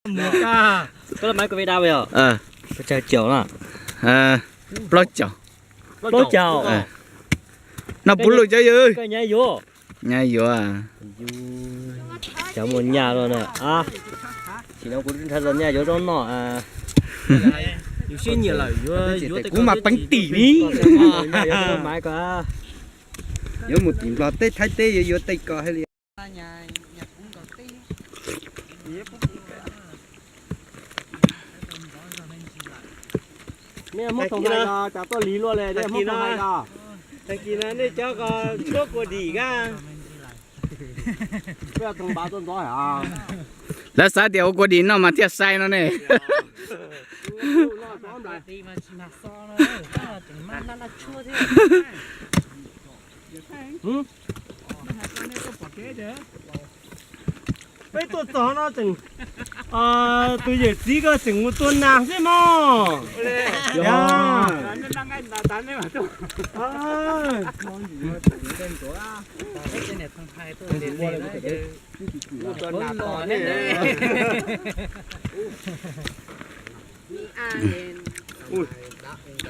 Koj lub maiv kuv ve da yog? Peb caug caum na. Plaub caug. Plaub caug. Noj puv lwm cov yawg. Koj nyab yuav. Nyab yuav. Cov muaj nyaj los na. Sim no kuv ntshai los nyaj yuav zaub noj. Yus siab nyiam lawm yuav, kuv mas peev tim li. Yuav mus tim Nplog teb Thaib teb yuav yuav tej ko hais li. Nej muab thoo hais los cas tuaj lig luaj li, nej muab thoo hais los. Tag kis no nej cov ko tshuab kua dim kab. Lawv xav tias ua kua dim noj mas thiaj sai no ne. Peb tuaj txog no tseem, tus yawm txiv ko tseem mus tua nas xwb mog.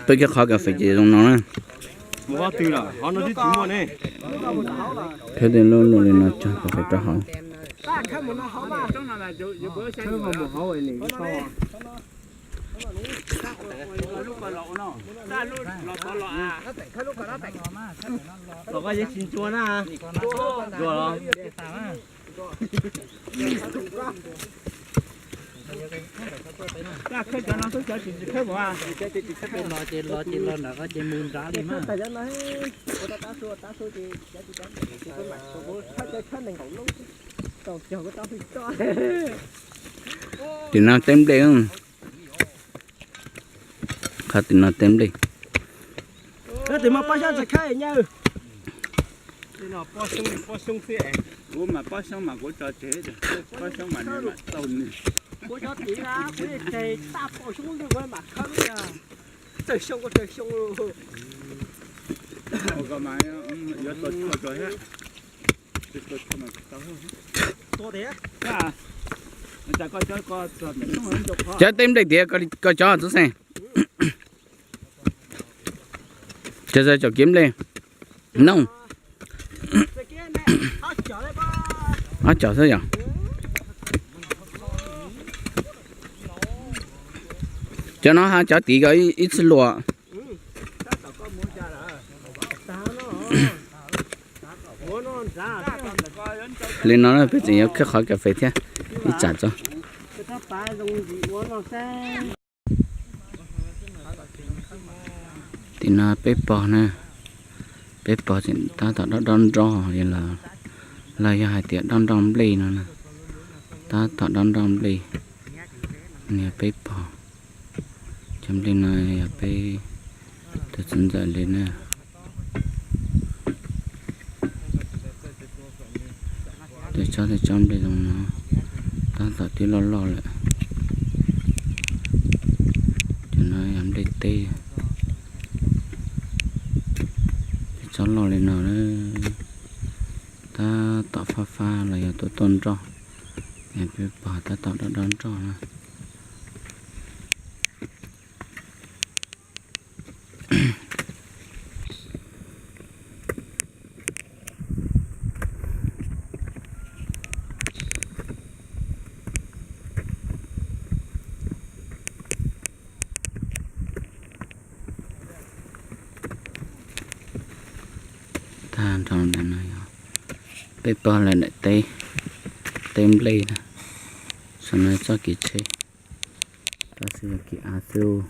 Peb kiag qhov kas fes ces zoo no na. Thiab tej lub luaj li no cog kas fes rau hauv. Tim no teb nplej. Qhov tim no teb nplej. Tim no pob xyoob tsis khab nyab. Kuv mas pob xyoob mas kuv tso tseg, pob xyoob mas nws mam tau nws. Kuv cov tim na, kuv yeej tseg tag pob xyoob li kuv mam khawb li. Tsawg xyoo kuj tsawg xyoo. Yuav tau tshuaj rau thiab. Cov teb nplej tiav koj cov txuj xeem. Cov cov kiav nplej nooj. Ob cov xwb yom. Cov no ha cov tid ko ib txwm luam. Li no peb tseem yuav khawb qhov kas fes thiab ib tsam tso. Tim no peb pog na, peb pog tseem tab tom dob dob nroj li los, los yog hais tias dob nroj nplej no na, tab tom dob nroj nplej. Nws yog peb pog, cov nplej no yog peb tus txiv ntxawm li na. Tej tsob tej tsob nplej zoo no tab tom twb loj loj lawm. Cov no yog nplej teb, tej tsob loj li no, tab tom fab fab los yog tuaj tuaj nroj, peb pog tab tom dob dob nroj na. Tag nrho ntawm no yog peb pog lawv daim teb, teb nplej na. Saum no txoj kev tsheb, tab sis yog kev av xwb.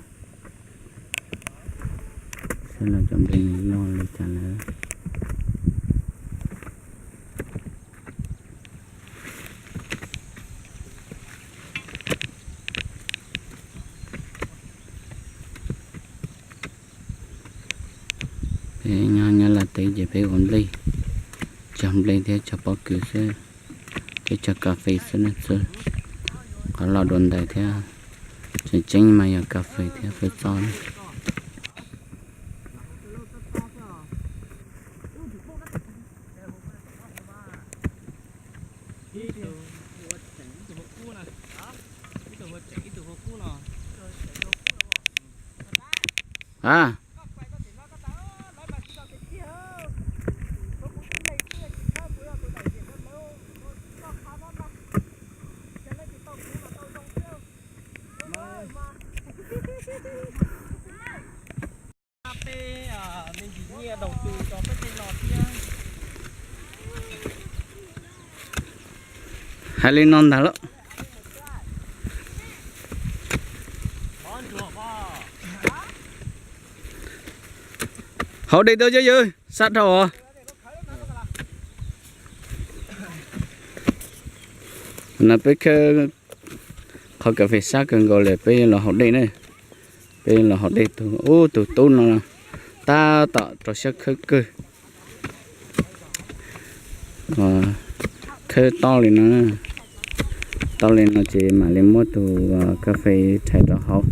Saib los cov nplej nws loj li cas lawm. Peb nyob nyob Los Tsuas ces peb ua nplej, cog nplej thiab cog pob kws xwb, thiab cog kas fes xwb na. Qhov los dua ntais thiab tseem ceeb mas yog kas fes thiab fawj txoj na. A, hais li no ntag lauj. Haus dej tau cov yawg, sab dhau os. No peb khawb qhov kas fes sab kawg nkaus lawm, peb los haus dej na. Peb los haus dej, tus ub tus tub no tab tom rau siab khawb kawg. Khawb tob li no, tob li no ces mam li muab tus kas fes rhais rau hauv.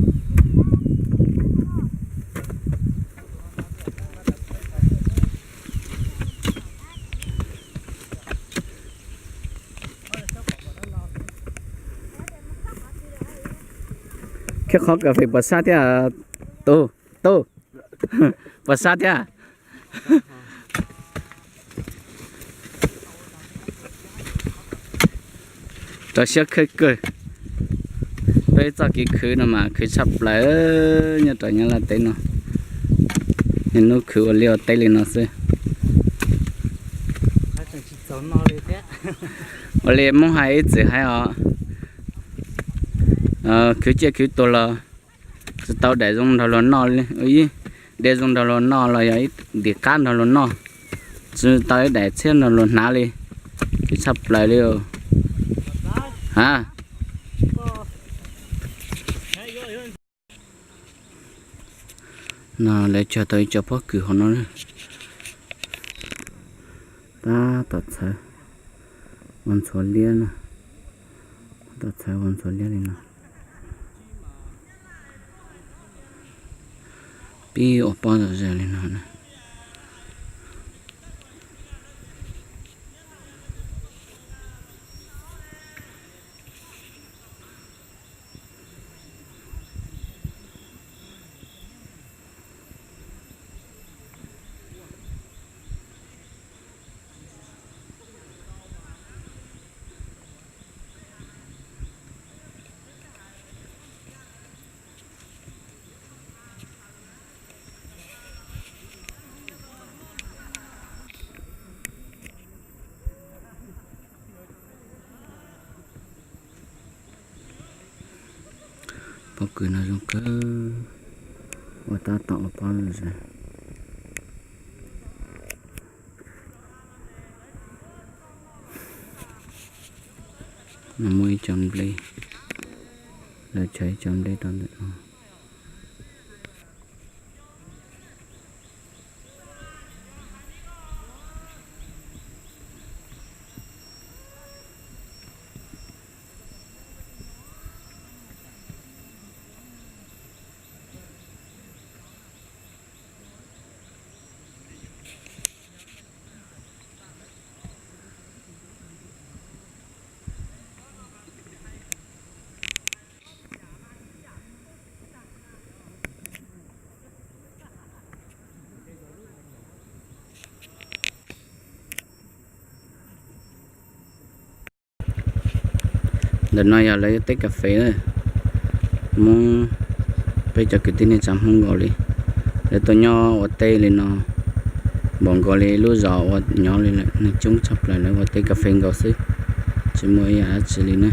Khawb qhov kas fes puas sab thiab? Tus, tus, puas sab thiab? Rau siab khawb kawg. Peb txoj kev khwv no mas khwv tshaj plaws nyob rau Nyab Laj teb no. Niaj hnub khwv ua liaj ua teb li no xwb. Ua li Hmoob hais ib txwm hais os, khwv ciaj khwv tuag los tsis tau daim zoo nrog luag noj li, ib daim zoo nrog luag noj los yog ib daim qab nrog luag noj, tsis tau ib daim txhiab nrog luag hnav li. Khwv tshaj plaws li. Ha, no lawv cog tau ib co pob kws hauv no. Tab tom txhawv ua ntxhuav liab no. Tab tom txhawv ua ntxhuav liab li no. Pib ua pob zom zaws li no na. Pob kws no zoo kawg, ua tab tom ua pob zom zaws. No muaj ib co nplej, lawv tsawv ib co nplej rau ntawm no. Ntawm no yog lawv teb kas fes na. Hmoob, peb cov kwv tij neej tsa Hmoob nkaus li, lawv tuaj nyob ua teb li no npaum nkaus li lub zos uas nyob li lawm, neeg coob tshaj plaws, lawv ua teb kas fes nkaus xwb, tsis muaj ib yam dab tsi li na.